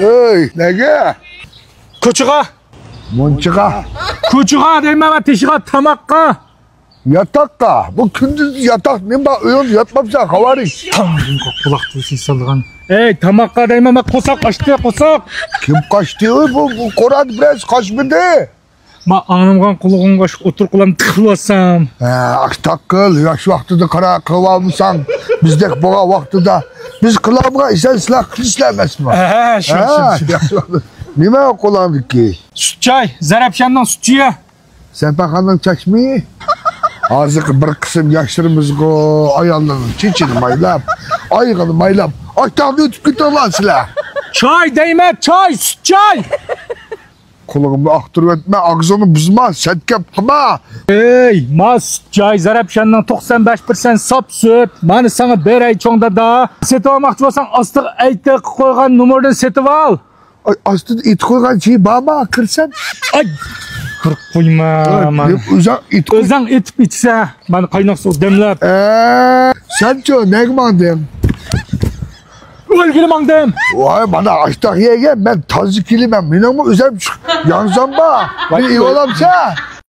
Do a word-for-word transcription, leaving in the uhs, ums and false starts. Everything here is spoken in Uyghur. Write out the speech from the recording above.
ئۆي، نەگە؟ كوچىغا. مۇنچىغا. كوچىغا دەيمەن، تېشىغا، تاماققا. ياتاققا. بۇ كۈندۈز ياتاق نېمە بار؟ ئۆيۈڭدە ياتمامسەن، خاۋارىڭ؟ تاڭ قۇلاق تۈۋىسى سالغان. ئەي، تاماققا دەيمەن، مانا قورساق ئاچتى، قورساق. كىم قاچتى؟ ئۇي، بۇ، بۇ قورادى بىرەرسى قاچمىدى. ما ئاڭلىمىغان قۇلىقىڭغا ئوتتۇرا قۇلام تىقىۋالسام. ھە، ئاشتاق قىل، ياش ۋاقتىدا قارا قىلىۋالمىساڭ، بىزدەك بوغا ۋاقتىدا بىز قىلالمىغان ئىشلارنى سىلەر قىلىسىلەر ئەمەسمۇ؟ ھە، شۇ، شۇ، شۇ. ياش ۋاقتىدا. نېمە قولۇڭدىكى؟ سۈت چاي، زەرەپشاننىڭ سۈت چېيى. سەپەخاننىڭ چاچمىيى. ھازىرقى بىر قىسىم ياشلىرىمىزغۇ ئاياللىرىنىڭ چېچىنى مايلاپ، ئايىغىنى مايلاپ، ئاشتاقنى ئۆتۈپ كېتىڭلار سىلەر. چاي دەيمەن، چاي، سۈت چاي. قۇلىقىمنى ئاختۇرۇۋەتمە، ئاغزىڭنى بۇزما، سەتكەپ قىلما. ئەي، ما سۈت چاي، زەرەپشاننىڭ توقسان بەش پىرسەنت ساپ سۈت. مانا ساڭا بېرەي، چوڭ دادا. سېتىۋالماقچى بولساڭ، ئاستىغا ئەيتىپ قويغان نومۇردىن سېتىۋال. ئاي، ئاستىدا ئېيتىپ قويغان شەي بارما، كىرسەم؟ ئاي، كىرىپ قويما، ئاي، مانا. دەپ ئۆزۈڭ ئېيتىپ قوي. ئۆزۈڭ ئېتىپ ئىچسە، مانا قايناق سۇ دەملەپ. ئە، سەنچۇ، نەگە ماڭدىڭ؟ ئۆلگىلى ماڭدىم. ۋاي، مانا ئاشتاق يەرگە مەن تازا كېلىمەن. مېنىڭمۇ ئۆزۈم چىق-، يانسام بار. مېنى ئۆل- ئېۋالامسەن؟